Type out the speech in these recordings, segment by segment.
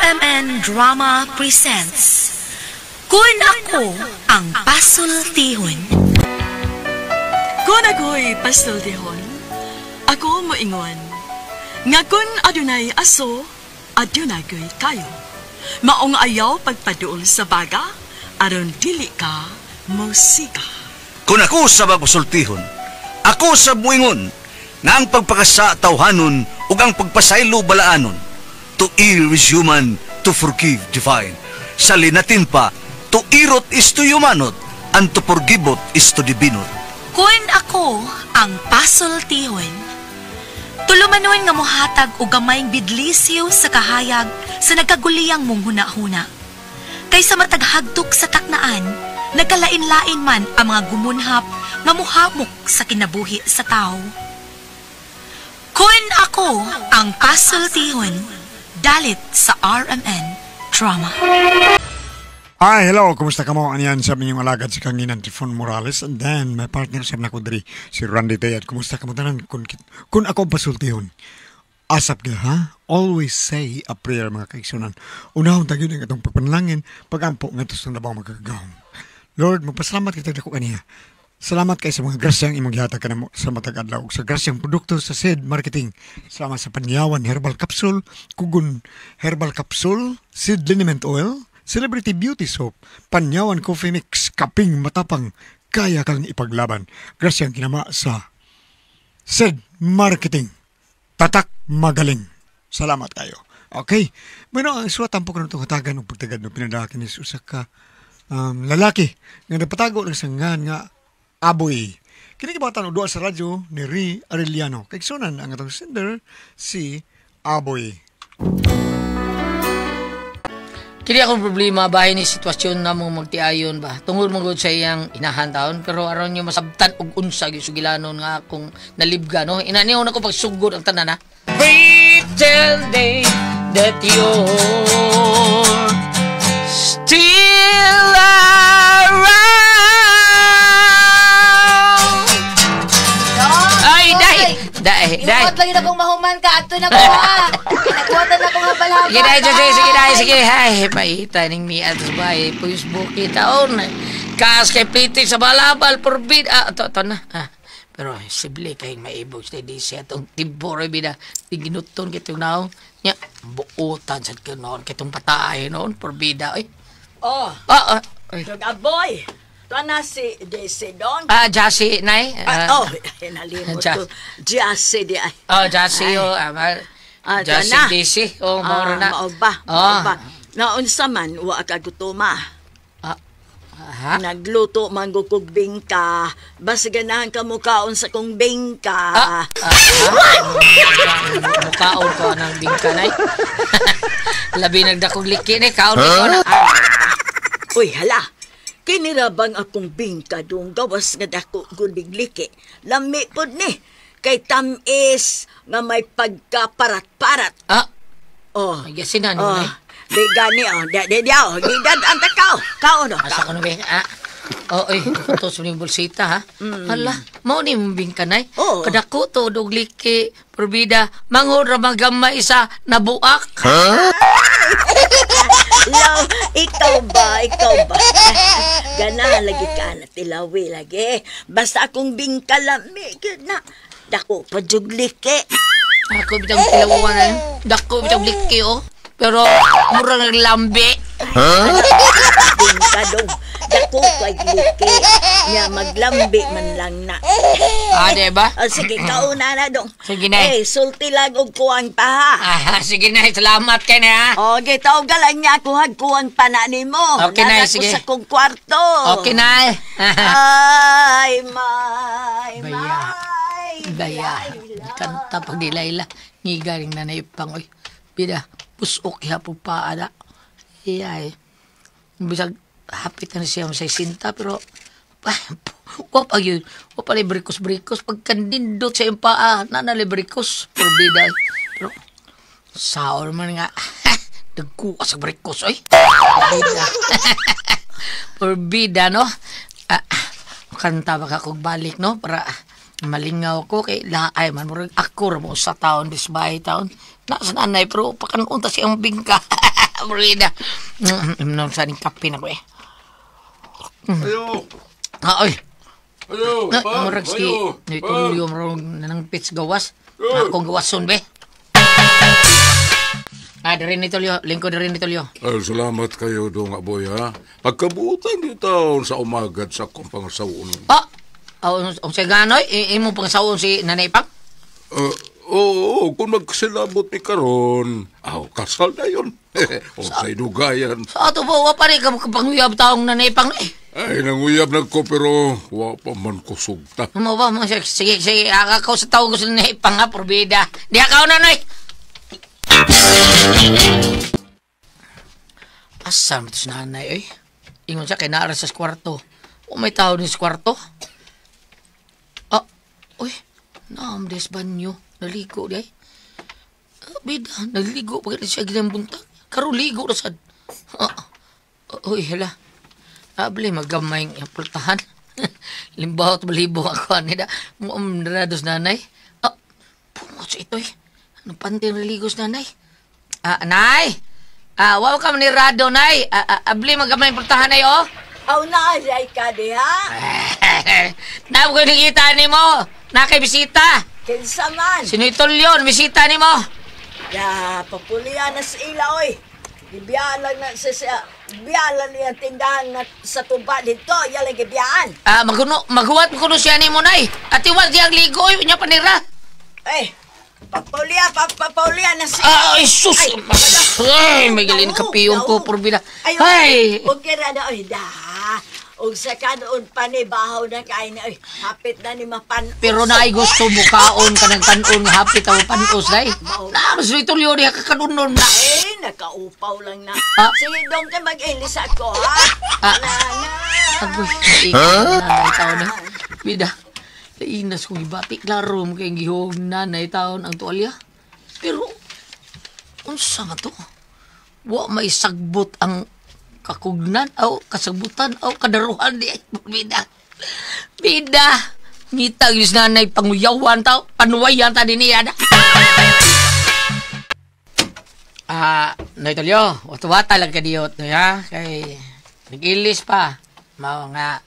RMN Drama presents Kun Ako Ang Pasultihon. Kun ako'y pasultihon, ako moingon nga kun adunay aso, adunay ko'y kayo. Maong ayaw pagpaduol sa baga, aron dili ka musika. Kung ako sa magpasultihon, ako sa muingon, nga ang pagpakasa tawhanon ug ang pagpasaylo balaanon. To err is human, to forgive divine. Sa linatin pa, to irot is to humanot, and to forgivot is to divinot. Kun Ako Ang Pasultihon. Tulumanon nga mohatag og gamayng bidlisiw sa kahayag sa nagkaguliyang mong huna-huna. Kaysa matag hagtok sa taknaan, nagkalain-lain man ang mga gumunhap nga muhamok sa kinabuhi sa tao. Kun Ako Ang Pasultihon, dalit sa RMN Drama. Hi, hello. Kumusta ka mo? Aniyan sa inyong alagad si Kanginan Trifon Morales. And then, my partner sa nako diri, si Randy Tayad. Kumusta ka mo tanan? Kung ako pasultihon, asap ka, ha? Always say a prayer, mga kaigsunan. Unahon tayo ng atong pagpanalangin, pagampo nga sa labang magagahom. Lord, magpasalamat kita dako kaniya. Salamat kay sa mga grasyang imong gihatag kanamo sa matag adlaw ug sa grasyang produkto sa Seed Marketing. Salamat sa Panyawan Herbal Capsule, Kugon Herbal Capsule, Seed Liniment Oil, Celebrity Beauty Soap, Panyawan Coffee Mix, Kaping Matapang, kaya kang ipaglaban. Grasyang kinama sa Seed Marketing. Tatak magaling. Salamat kayo. Okay. Bueno, ang suwat tampo ko itong hatagan og pagtagad no pinadaki ni usa ka lalaki nga napatago ng sangan nga Aboy. Kini gibatan og duwa sa radyo ni Ri Arellano. Kaigsunan ang atong sender si Aboy. Kini akong problema bahin ni sitwasyon na mong magtiayon ba. Tungod mo gud sa iyang inahan taon pero aron nyo masabtan og unsa gyud sugilanon nga akong nalibga no. Ina niyo na ko pagsugod ang tanan ha. Pretending that you're still around. Ay, dai! Dai, dai. Iwat lagi na kong mahuman ka. Ato na ko ha. Nakuwatan na kong habal-habal. Sige dai, sige, sige dai, sige. Ay, paita ning miat sa bahay. Puyos buki taon. Kaas kay pliti sa balabal, forbid. Ah, to, to na. Ah. Pero sibli kay maibog sa di siya itong timpo rin bida. Di ginuton kitong naong. Nya, buutan sa kanoon kitong pataay noon, forbida. Ay. Oh, Ah, ah. Ay. Dog Aboy. Tuwa na si Desi Dong. Ah, Jassy, nay. Ah, oh, nalimot ko. Jassy di ay. Oh, Jassy, oh. Ah, Ah, Jassy tuwa na. DC. Oh, maura na. Mao ba? Oh. Mao ba? Naunsa man, wa ka gutuma. Ah, ha? Nagluto man ko kog bingka. Basta ganahan ka mo kaon sa kong bingka. Ah, ah, mukaon ko ng bingka nay. Labi nagdakog liki ni kaon ko na. Uy, hala. Kinirabang akong bingka dong gawas nga dako gudig liki. Lami pod ni. Kay tamis nga may pagkaparat-parat. Ah, Oh. ay gasinan Oh. nay. Di gani oh. Di di di oh. Gidad ang takaw. Kaon oh. Asa ko na ba? Ah. Oh, ay, ito sa ning bolsita ha. Hala, mao ni mong bingka nay. Oo. Kadako to dog liki, probida, manghod ra magamay sa nabuak. Law, ikaw ba? Ikaw ba? Ganahan lagi ka na tilawi lagi. Basta akong bingka lami gyud na. Dako pa jug liki. Ako bitang tilawan na. Dako bitang liki oh. Pero murang naglambi. Bingka dong. Dako kay liki. Nya maglambi man lang na. Ah, di ba? Oh, sige, kauna na dong. Sige na. Eh, sulti lang og kuwang pa ha. Ah, sige na, salamat kay na ha. O, gitaw lang niya ako hagkuwang pa na nimo. Okay na, Nana ko sige. sa kong kwarto. Okay na. Ay, may, Baya. may. Baya. Kanta pag di Laila. Ngigaling na naipang. Oy, bida, pusok ya po pa ana. Iyay. Bisag, hapit na siya sa sinta, pero, wa pa yun. Wa pa librikos-brikos. Pagkandindot sa iyong paa, na na librikos. Purbida. Pero, saor man nga. Nagkuha sa brikos, oy. Purbida. Purbida, no? Ah, kanta ba ka kog balik, no? Para malingaw ko kay laay man murag ako ra mo sa taon bisbay taon. Nasa nanay pero pakanunta siyang bingka. Brida. Inom sa ning kape na ko eh. Ayo. Ah, oy. Ayo. Na, murag si Nitulyo murag nanang pits gawas. Akong gawason be. Ah, diri ni Tulyo, lingkod diri ni Tulyo. Ay, salamat kayo dong, aboy, ha? Pagkabutan di taon sa umagad sa akong pangasaon. Ah, unsay ganoy? Imo pangasaon si Nanay Pang? Oo, kung magkasilabot ni karon, aw, kasal na yun. O sa idugayan. Sa ato ba, wa pa rin kapanguyab taong Nanay Pang eh. Ay, nanguyab na ko pero wa pa man ko sugta. Mo ba, mo, sige, sige, ako sa tawag ko sa Nanay Pang ha, porbida. Di akaw na, Noy! Asa mo ito si nanay, eh? Ingon siya, kay naara sa kwarto. O may tao din sa kwarto. Ah, uy, naam des banyo. Naligo di ay. Ah, bida, naligo pa siya ginang buntag. Karon ligo na sad. Ah, uy, hala. Abli, magamay ang pultahan. Limbaw at balibo ako, anida. Muam narados nanay. Ah, pungot sa ito eh. Anong panty naligo sa nanay? Ah, nay! Ah, wow ka ni Rado, nay. Abli, magamay ang pultahan ay, oh. Aw na, ay ka diha. Naam ko nakita ni mo. Nakay bisita. Kinsa man. Sino itulyon, bisita ni mo. Ya, papulian na sa ila, oy. Gibiyaan lang na sa biyaan niya tindahan na sa tuba dito. Yan lang gibiyaan. Ah, maghuwat mo kuno siya ni mo, nay. At iwan siyang ligo, oy, nya panira. Eh, papulian, papulian na sa Ah, ay, sus! Ay, Ay, may galin kapiyong ko, porbida. Ay! Okay ra na, oy, da. Og sa kanoon pa ni bahaw na kain na, oy, hapit na ni mapan. Pero naay gusto mo kaon ka ng kanon, hapit ang panos, nay. Na, mas itulyo niya kakanunon na. Eh, nakaupaw lang na. Ah. Sige, dong ka mag-ilis ako, ha? Ah. Na, na. Agoy, huh? Nanay taon na. Bida, nainas kong ibati. Klaro mo kayong gihog nanay taon ang tuwalya. Pero, unsa nga to? Wa may sagbot ang kakugnan, aw, kasagbutan, aw, kadaruhan di ay. Bida, bida, ngita yun nanay panguyawan tao, panuwayan ta din niya na. Ah, Noy Tulyo, wata-wata lang ka diyot, no, ha? Kay, nag-ilis pa. Mao nga,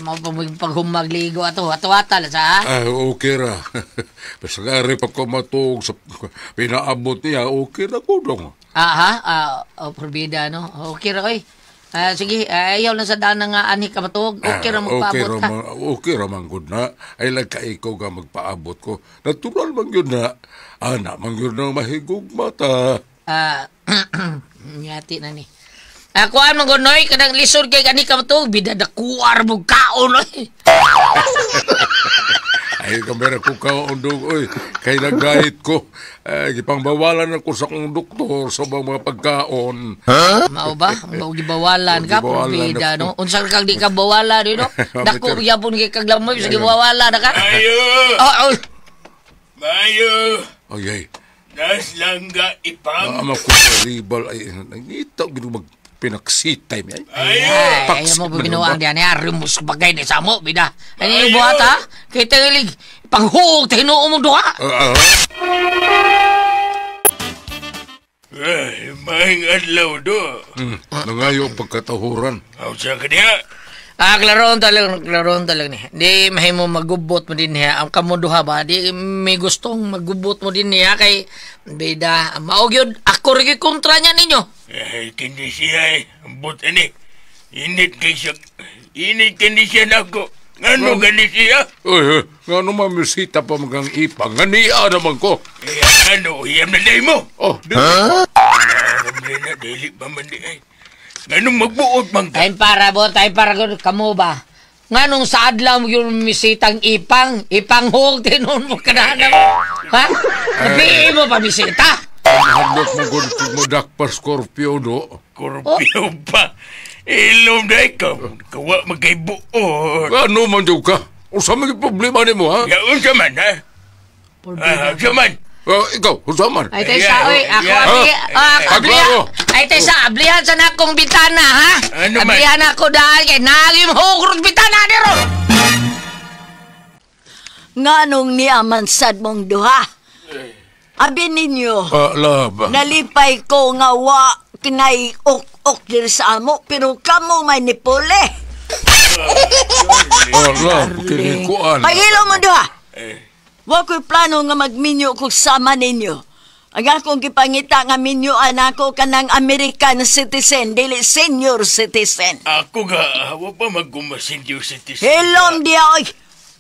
mao pa mo paghumagligo ato, wata-wata lang sa, ha? Ay, okay ra. Basta nga rin pa ko matuog sa pinaabot niya, okay ra ko dong. Ah, ha? Ah, oh, porbida, no? Okay ra, oy. Ah, sige, ayaw lang sa daan nga ani ka matuog. Okay ra magpaabot okay ka. Okay ra man gud na. Ay lang ka ikaw ka magpaabot ko. Natural man yun na. Ana man yun na mahigog mata. Ah, ngati na ni. Kuan man gud, noy, kanang lisod kay ani ka matuog, bida dakuar mo kaon, oy. Ay, kamera ko kaon dong, oy. Kay nag-diet ko. Ay, gipangbawalan ako sa akong doktor sa mga pagkaon. Huh? Mao ba? Mao gibawalan ka, porbida, no? Unsa kag di ka bawalan, no? Dako gyapon kay kaglamoy sa gibawalan na ka. Ayo! Oh, oh. Mayo! Ay, ay. Nas langga ipang. Ama ko ribal ay nangita gid mag pinaksitay mi. Ay, ayaw mo binuang diyan. Ay, rumus bagay ni samo, bida. Ay, yung buhat, ha? Kay tingilig, panghuog, tinuo mong duha. Ay, maing adlaw do. Nangayo ang pagkatahuran. Aw, sa kanya. Ah, klaroon talaga ni. Di mahimo magubot mo din niya. Ang kamo duha ba? Di may gustong magubot mo din niya kay bida. Maog yun, ako rin kontra niya ninyo. Ay, kini siya eh. Ambot ani. Init kay siya. Init kini siya nako. Ngano gani siya? Uy, ngano mamisita pa magang ipang. Nganiya naman ko. Eh, ano, hiyam na day mo. Oh, di. Huh? Na, dili pa man di ay. Nganong magbuot man ka? Time para bo, time para kamo ba? Nganong sa adlaw mo yung misitang ipang, ipang hog, tinon mo kanahanap. Ha? Napiin mo pa misita? Handok mo kung mudakpa Scorpio, do. Scorpio pa? Ilom na ikaw. Kawa magkaibuot. Ano man daw ka? Unsa may problema ni mo, ha? Ya, unsa man, ha? Unsa man? Ikaw, unsa man? Ay, tayo sa, oy, ako, ablihan. Ay, tayo sa, ablihan sa nakong bitana, ha? Ano man? Ablihan ako dahil kay naging hugrot bitana ni ron. Nganong niaman sad mong duha? Abi ninyo, love. Nalipay ko nga wa Kinay ok-ok diri sa amo, pero kamo may nipuli. Ala, kinikuan. Pagilo mo duha. Wa ko'y plano nga magminyo kog sama ninyo. Ang akong gipangita nga minyoan ako kanang American citizen, dili senior citizen. Ako ga, wa pa magkumasindiyo citizen. Hilom diya oy.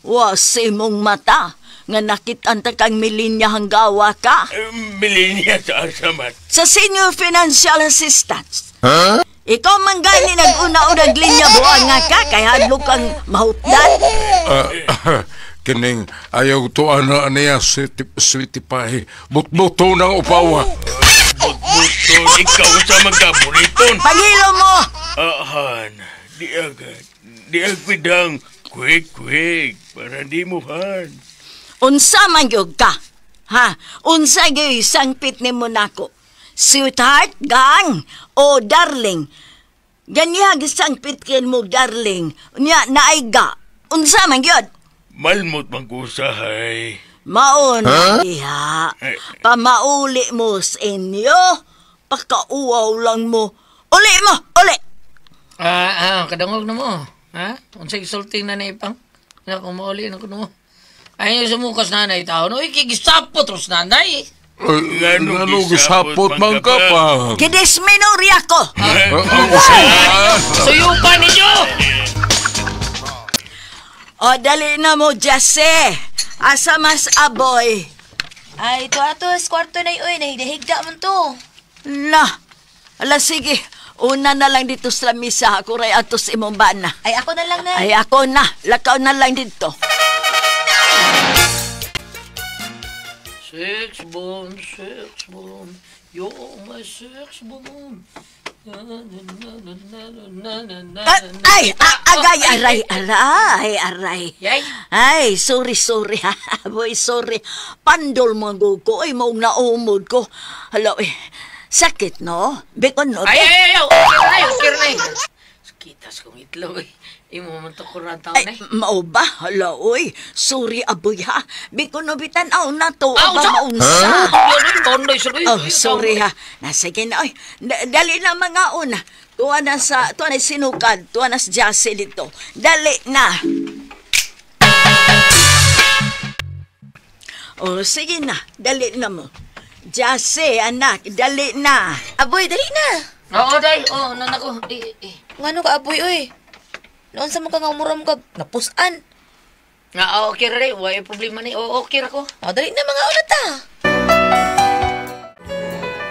Wa sa imong mata nga nakitaan ta kang milinya hanggawa ka. Milenya sa asamat. Sa senior financial assistance. Huh? Ikaw man gani nag-una-unag linya buang nga ka kay hadlok kang mahutdan. Kining ayaw to ana niya sweetie pie. Butbuto ng upawa. Butbuto, ikaw sa magkaburiton. Pagilo mo! Ahan, di agad. Di agpidang quick, quick, para di mo han. Unsa man gyud ka? Ha? Unsa gyud sangpit nimo nako? Sweetheart, gang, o darling? Ganiya gisangpit kin mo, darling. Nya naay ga. Unsa man gyud? Malmot man ko usahay. Maon huh? Diha. Pamauli mo sa inyo. Pakauaw lang mo. Uli mo, uli. Kadangog na mo. Ha? Unsa gisulting na ipang? Na kung mauli na kuno mo. Ay sumukas nanay tao. No, ikigisapot ros nanay. Ngano gisapot man ka pa? Kidisminorya ko. Suyo pa ninyo. O, dali na mo, Jesse. Asa mas aboy? Ay, ito ato, kwarto na oy, nahigda man to. Na, ala sige. Una na lang dito sa lamisa. Ako ray ato sa imong bana. Ay, ako na lang na. Ay, ako na. Lakaw na lang dito. Sex bomb, sex bomb. You're my sex bomb. Ay, agay, aray, aray, aray. Yay. Ay, sorry, sorry. Boy, sorry. Pandol mga guko. Ay, maong naumod ko. Hala, eh. Sakit, no? Bikon, no? Ay, ay, ay, ay. Okay na, okay na. Sakitas kong itlog, eh. Imo man to kurang taon, eh. Ay, mao ba? Hala, oy. Sorry, aboy, ha. Bikon, no, bitan, aw na to. Aw, Aba, maunsa. Oh, Oh, sorry, ha. Nasige na, oy. Dali na mga una. Tuwa na sa, tuwa na sinukad. Tuwa na sa Jassy dito. Dali na. Oh, sige na. Dali na mo. Jassy, anak, dali na. Aboy, dali na. Oo, day. Oo, nan ako. Ngano ka, aboy, oy? Noon sa mga nga umuram ka, napusan. Nga, okay ra, day. Wala problema ni. Oo, okay ra ko. O, dali na mga una ta.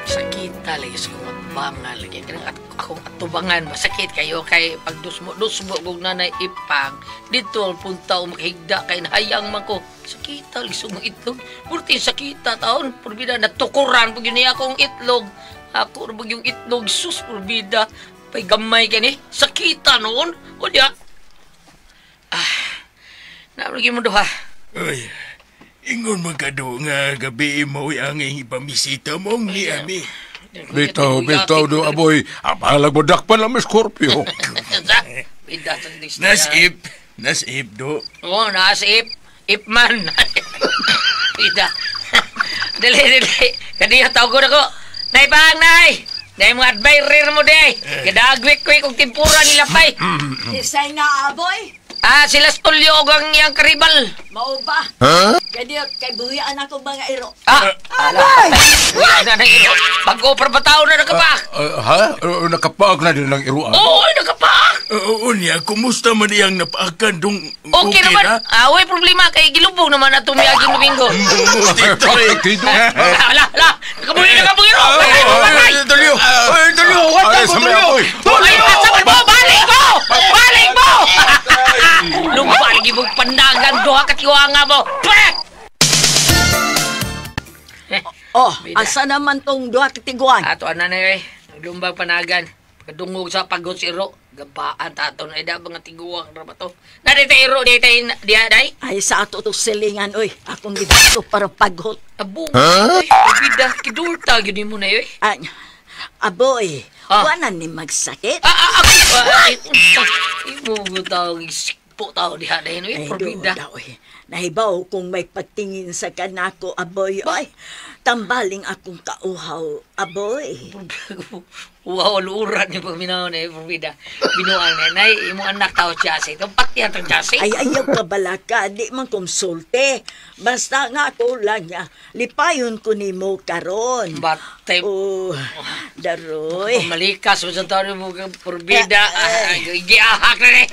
Sakita lagi sa kong atbangan. Lagi kanang akong atubangan. Masakit kayo kay pag dusmo kong nanay ipang. Dito ang punta o makahigda kay nahayang man ko. Sakita lagi sa akong itlog. Purti sakita taon. Purbida, natukuran pag yun niya akong itlog. Ako pag yung itlog. Sus, purbida. Pay gamay ka ni. Sakita noon. O diya. Naulagi mo duha. Uy, ingon man ka do nga gabi mo ang ipamisita mong ni ami. Bitaw, bitaw do, aboy. Abalag mo dakpan lang, Scorpio. Nasip, nasip do. Oo, nasip. Ip man. Bida. Dali, dali. Kaniya tawag ko na ko. Nay, bang, nay. Nay, mga admirer mo, day. Kadagwik-kwik kong timpura nila, pay. Isay na, aboy. Ah, sila Stolyo og ang iyang karibal. Mao ba? Huh? Kaya kay buhian ako mga iro. Ah! Alay! Na ng iro. Bago pa ba tao na nakapaak? Ha? Nakapaak na din ng iro? Oo, nakapaak! Oo niya, kumusta man iyang napaakan dong okay naman. Ah, way problema. Kay gilubong naman na tumiaging Domingo. Hala, hala! Nakabuhi, nakabuhi ro! Patay mo, patay! Tulyo! Tulyo! Ay, sa may apoy! Ay, asaman mo! Balik mo! Balik mo! Lumpal, gibog pandangan, duha katiwa nga mo! Pwek! Oh, asa naman tong duha katiguan? Ato, ana na eh. Naglumbang panagan. Pagkadungog sa pagod si Iro. Gabaan tato na ida, mga tiguang na ba to? Narita Iro, dita diya, day? Ay, sa ato to silingan, oy. Akong gibato para paghot. Abong, huh? Oy, bida, kidulta, yun mo na, oy. Ay, aboy, wala ni magsakit. Ako, ay, imo ko tawag, Hugpo tao diha dahil Ay, no, Porbida. doon daw eh. Nahibaw kung may pagtingin sa kanako, aboy. Ay, tambaling akong kauhaw, aboy. Wow, luuran ni paminaw na Porbida. Binuang na, nay, imong anak tao Jassy. Itong pati atong Jassy. Ay, ayaw ka balaka, di man konsulte. Basta nga ako lang niya, lipayon ko nimo karon. Batay. Oh, daroy. Pamalikas mo sa tao mo, Porbida. Giahak na ni.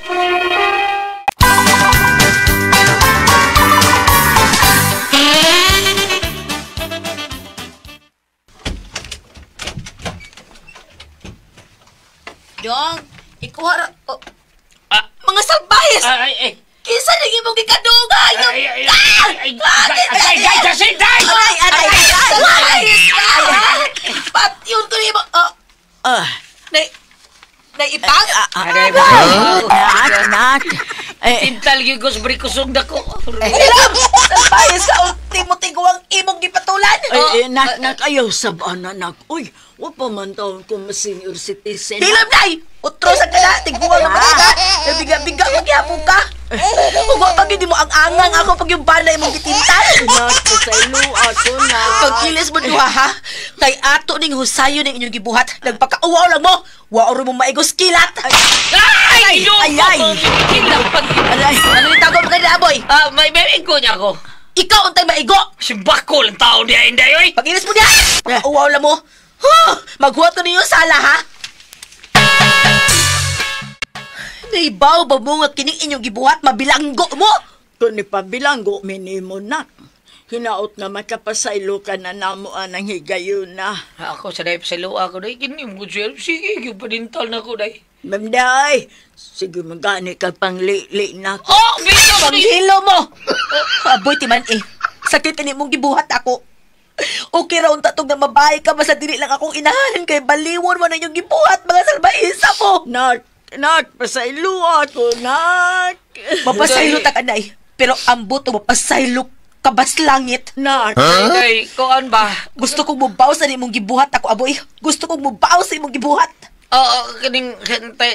Dong, ikuha ra... Oh, Ah. mga salbahes! Ay, ay. Kinsa nang imong gikadungay? Ay, ay, ay, ay, ay, ay, ay, Jassy, day! Aray, aray, aray! Salbahes ka! Patyon ko nimo. Oh, Ah, nay, nay ipang? Aray, ba? nak, nak. Eh, Tintal gyud ko sa brikusog dako. Hilam! Salbahes ka! Ultimo tiguang imong gipatulan! ay, eh, nak, nak, ayaw sabaan na, nak. Uy, wa pa man taon ko mas senior citizen. Hilam, nay! Utro sa kana, tiguang naman ka! Nabiga-biga mo gyapon ka! Ug wa pag hindi mo ang angang ako pag yung bana imong gitintal! Nak, pasaylo ako na. Pag-ilis mo duha ha, kay ato ning husayon ning inyong gibuhat, nagpakauwaw lang mo, wa ro mo maigos kilat. Ay, Ginoo ay, ay. ko! Kilang pag... Aray. Ano yung tago mo kanina, boy? Ah, may ko niya ako. Ikaw untay maigo. Si Bakol ang tao niya, hindi, oy! Pag-ilis mo diha, pagkauwaw lang mo. Huh! Maghuwat ko ninyo sala ha. Naibaw ba mo nga kining inyong gibuhat, mabilanggo mo? Kung ipabilanggo, minimo nak. Hinaot nga makapasaylo ka na namo anang higayon na. Ako, sa dahil sa luwa ko, dahil kinim ko siya. Sige, yung panintal na ko, dahil. Mamday, sige magani ka pang li nak. Oh, bilang ko ni... Panghilo mo! Aboy, timan eh. Sakit ini mong gibuhat ako. Okay ra unta tong namabay ka basta dili lang akong inahan kay baliwon mo na inyong gibuhat mga salbaisa mo. Nak, nak, pasaylo ako, nak. Mapasaylo ta kanay. Pero ambot o mapasaylo ka bas langit. Nak, Day, kuan ba? Gusto kong mubaw sa imong gibuhat ako, aboy. Gusto kong mubaw sa imong gibuhat. Oo, kaning,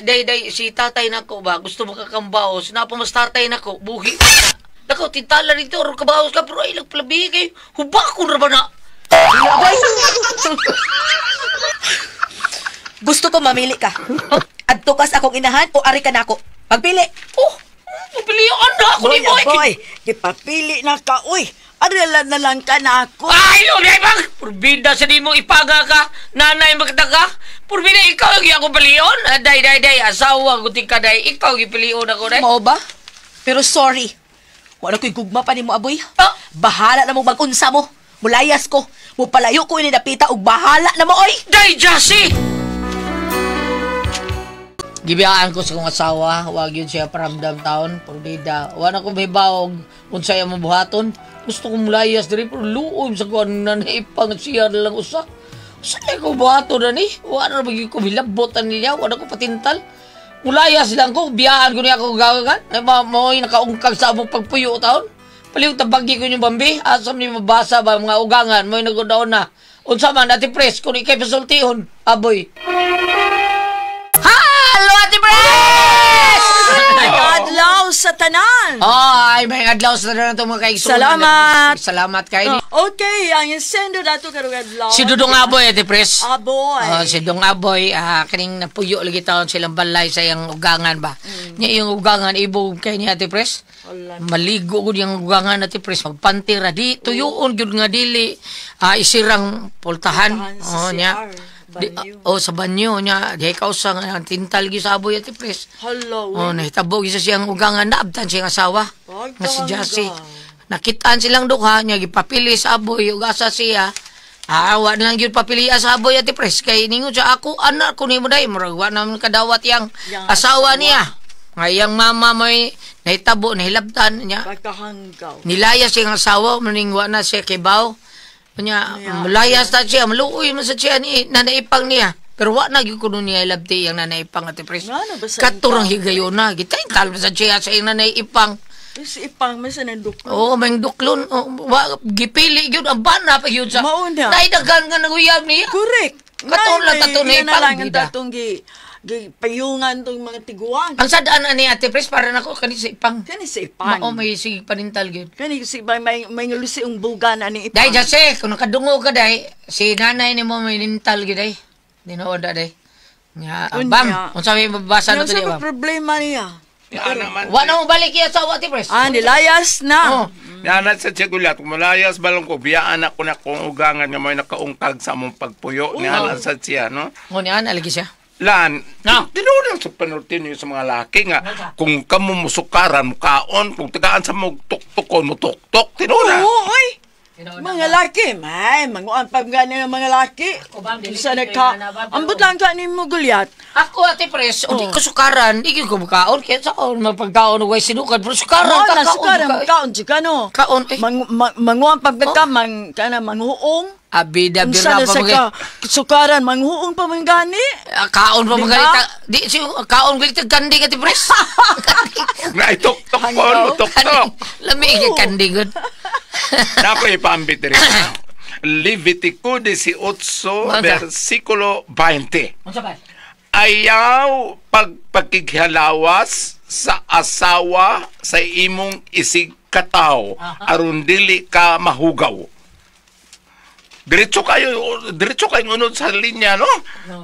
day, day, si tatay nako ba? Gusto mo kakambaos. Napa mas tatay nako, buhi. Nako, tintala rito, or kabaos ka, pero ay, nagplabi kay, hubakon ra ba na? Aboy! Gusto ko mamili ka. Adto ka sa akong inahan o ari ka nako. Pagpili. Oh, pilihan na ako boy, ni Boy. boy, ipapili na ka, uy. Arala na lang ka na ako. Ay, lugay bang! Purbida sa di mo ipaga ka, nanay magkata ka. Purbida, ikaw yung ako pilion. Day, day, day, asawa, guting ka, day. Ikaw yung pilion ako, day. Mao ba? Pero sorry. Wala ko'y gugma pa nimo, aboy. Ah! Bahala na mo mag-unsa mo. Mulayas ko. Mupalayo ko ini napita og bahala na mo, oy! Day, Jassy! Gibiyaan ko sa kong asawa, wag yun siya paramdam taon, purbida. Wala ko may bawog, kung saya mo buhaton. Gusto kong mulayas diri, pero luob sa kuwan na naipang siya na lang usa. Usa ko buhaton na ni? Wala na magiging kumilabotan niya, wala ko patintal. Mulayas lang ko, biyaan ko niya ako gagagan. Na mao'y nakaungkag sa among pagpuyo taon. Paliw tabagi ko yung bambi, asam ni mabasa ba mga ugangan, mo'y nagudaon na. Unsa man, Ate Pres, kung ikay pasultihon, aboy. Hello, Ate Pres! Adlaw sa tanan. Ay, may adlaw sa tanan itong mga kaigsoon. Salamat. Salamat kayo. Okay, ang sendo dato karong adlaw. Si Dudong Aboy, Ate Pres. Aboy. Oh, si Dudong Aboy, kaning napuyo lagi taon silang balay sa iyang ugangan ba. Nya yung ugangan, ibog kay ni Ate Pres. Maligo gud yung ugangan, Ate Pres. Magpantira di, tuyuon gyud nga dili. Isirang pultahan. Pultahan sa Oh, nya. CR, Di, banyo. oh, sa banyo niya. Di ka usang tintal gyud sa aboy, Ate Pres. Hello. Oh, nahitabo gyud sa siyang ugangan, naabtan siyang asawa. Ay, Nga si Jassy. tangga. Nakitaan silang duha niya gipapili sa aboy ug asa siya. Wa na lang gyud papili sa aboy, Ate Pres, kay ningon siya ako anak ko nimo day murag wa naman kadawat yang Yang asawa niya. Nga iyang mama may nahitabo nahilabtan niya. Pagkahanggaw. Nilayas siyang asawa maning wa na siya kibaw. Nya mulayas ta siya, maluoy man sa siya ni nanaipang niya. Pero wa na gyud kuno niya ilabti yang nanaipang, Ate Pres. Ngano ba sa Katurang higayon na gitaintal man sa siya sa iyang nanaipang. Si ipang man sa nanduklo. Oo, may duklon. Oh, wa, gipili yun. Ang bana pa yun sa... Mao na. Naidagan nga naguyab niya. Correct. Katong lang tato na Iya na lang ipang ang bida. tatong Gipayungan tong mga tiguan. Ang sadaan ani Ate Pres para nako kani sa ipang. Kani sa ipang. Mao may sige panintal gyud. Kani si may ngalusi ang bugan ani ipang. Dai Jose, kung nakadungo ka dai, si nanay nimo may nintal gyud dai. Tinuod na dai. Nga, Unya. bam, unsa may mabasa na Yung to sa di ba? problema niya. Wa na mo balik iya sa Ate Pres. Ah, nilayas na. Oh. Yana sa Chegulat, malayas balong ko, biyaan ako na kung ugangan nga may nakaungkag sa among pagpuyo. Niana sa siya, no? Ngunyan, alagi siya. Lan, No. tinuod ang sa panulti niyo sa mga laki nga, kung kamo musukaran, mukaon, kung tagaan sa mo tuktukon, mutuktok, tinuod na. Oo, oy. Mga laki, may manguan pa gani ng mga laki. Ako, bam, dili Sa ko nagka, kay Nana, bam, pero- ambot lang ka ni mo Goliath. Ako, Ate Pres, o di ko sukaran, di ko makaon. Kaya sa on, mapagkaon, way sinukan, pero sukaran, Mao na kakaon. sukaran, kaon jud ka no. Kaon, eh. Manguan pa ka mang kana manghuong. Abida, Unsa bira na pa sa mga... ka sukaran manghuong pa man gani. Ah, kaon pa Di mga ba? ganita. Di, si, kaon ganita, kandi ka, Ate Pres. Na ituktukon, mutuktok. Lami, kandi, good. Nako ipambit rin. Levitico 18, Masa? versikulo 20. Unsa ba? Ayaw pagpakighalawas sa asawa sa imong isig kataw aron dili ka mahugaw. Diretso kayo unod sa linya, no?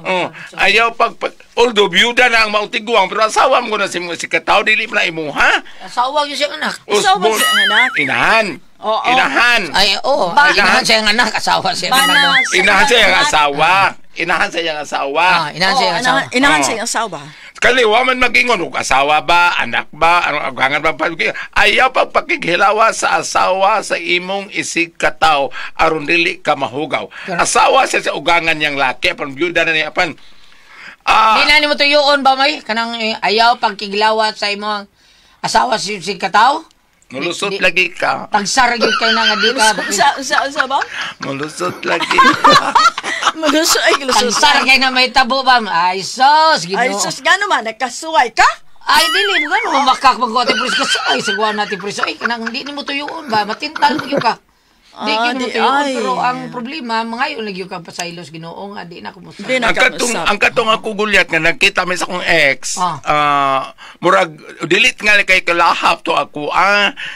Oh, ayaw pag although byuda na ang mautiguang pero asawa mo na si kataw dili pa na imuha. Asawa yun siyang anak. Asawa Usbon- sa anak. Inahan. Oo. Inahan. Ay, oo. Inahan siyang anak, asawa siyang anak. Bana sa Inahan sa iyang anak. asawa. Inahan sa iyang asawa. Ah, inahan siyang Oo, asawa. Inahan Oo. sa iyang asawa. Kaliwa man magingon og asawa ba, anak ba, ano gangan ba pa ayaw pagpakighilawa sa asawa sa imong isig kataw aron dili ka mahugaw. Asawa siya sa ugangan niyang laki apan byuda na niya apan. Di na nimo tuyoon ba may kanang ayaw pagkiglawat sa imong asawa si kataw? Mulusot lagi ka. Tagsara gyud kay na nga di ka. Sa ba? Mulusot lagi ka. Malusot ay lusot. Tagsara kay na may tabo ba? Ay sos, Ginoo. Ay sus ngano man nagkasuway ka? Ay dili mo gano makak mag Ate Pres kasi ay sagwa na Ate Pres. Ay kanang di nimo tuyoon ba? Matintal gyud ka. Di Ah, gyud mo di tuyoon ay. pero ang problema mangayon lagi ka pasaylos Ginoo nga di na kumusta. Di na Ang katong kausap. ang katong ako gulyat nga nagkita mi sa akong ex. Ah. Murag delete nga kay kalahap to ako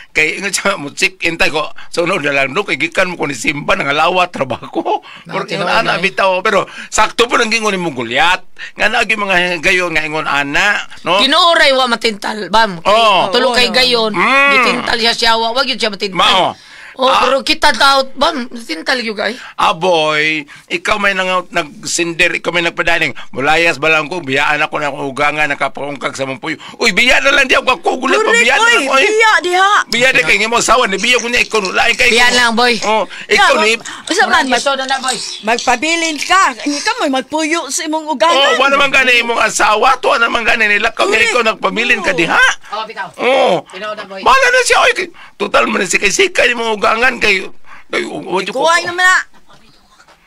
kay ingon siya mo check in tay ko. So no na lang no kay gikan mo ko ni Simba nangalawat trabaho. Murag tinuod ingon ana na eh. bitaw pero sakto po nang gingon ni mo gulyat. Nga naagi mga gayon nga ingon ana no. Ginoo ray wa matintal bam. Kay, Oo. tulo kay gayon, gitintal siya siya wa gyud siya matintal. Mao. Oh, pero kita tao bam, matintal gyud kay. Aboy, ikaw may nang nagsinder, ikaw may nagpadaning. Mulayas ba lang ko, biyaan ako na akong ugangan, nakapaungkag sa mong puyo. Uy, biya na lang di ako ako gulat, Correct, biya na oy, lang, oy. biya diha. Biya na kay mo asawa ni biya ko niya ikaw lain kay. Biya lang, boy. Oh, ikaw ni. Usa man Murag na na boy. magpabilin ka. Ikaw may magpuyo sa imong ugangan. Oh, wa naman gani imong asawa, tuwa naman gani nila ka Correct. ikaw nagpabilin ka diha. Oh, bitaw. Oh. Tinuod na, boy. Bahala na siya oy. Total man si kay sikay imong ugangan kay kay wa jud ko. Kuhay naman na.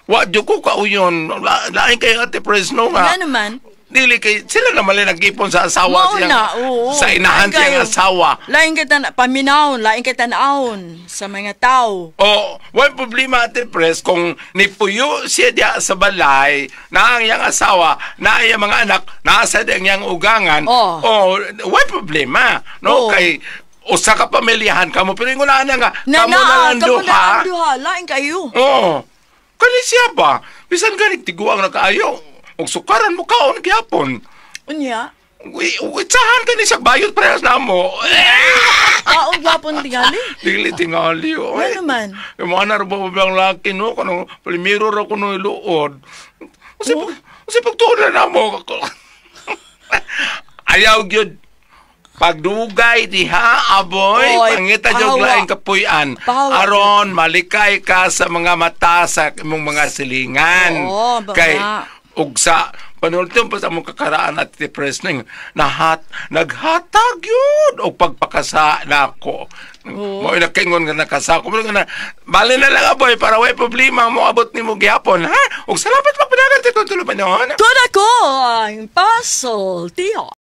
Wa jud ko kauyon. Lain kay Ate Fresno nga. Nga naman. Dili kay sila naman lang nag-ipon sa asawa Mao siyang, na, oo. sa inahan Lain kayo. siyang asawa. Lain kita na paminawon, lain kita naon sa mga tao. O, walang problema Ate Pres kung nipuyo siya diya sa balay, na ang iyang asawa, na ang iyang mga anak, nasa di ang iyang ugangan, Oh. o, walang problema. No, Oh. kay usa ka pamilyahan kamo pero ingon na nga Na kamo na lang kamo na duha. ang duha, lain kayo. Oo. Kani siya ba? Bisan ganit tiguang na kaayo. Og sukaran mo kaon gyapon. Unya, Uy, utsahan ka ni siya bayot parehas na mo. kaon gyapon tingali. Dili tingali. Oy. Ano man? Yung mga naroba ba ang laki no? Kano, palimiro ra ko no iluod. Kasi Oh. pag, kasi pagtuon na na mo. Ayaw gyud. Pagdugay diha, aboy, Oy, pangita jud pahawa. laing kapuy-an. Pahawa. Aron malikay ka sa mga mata sa imong mga silingan. Oo, ba Kay nga. ug sa panultong pa sa among kakaraan at ti Presning nahat naghatag yun og pagpakasa nako. Mo nakaingon nga nakasa ko mo nga na bali na lang aboy para way problema mo abot nimo gihapon ha. Ug salamat magpadagan ti tulo pa noon. Tuod ako ang pasultihon.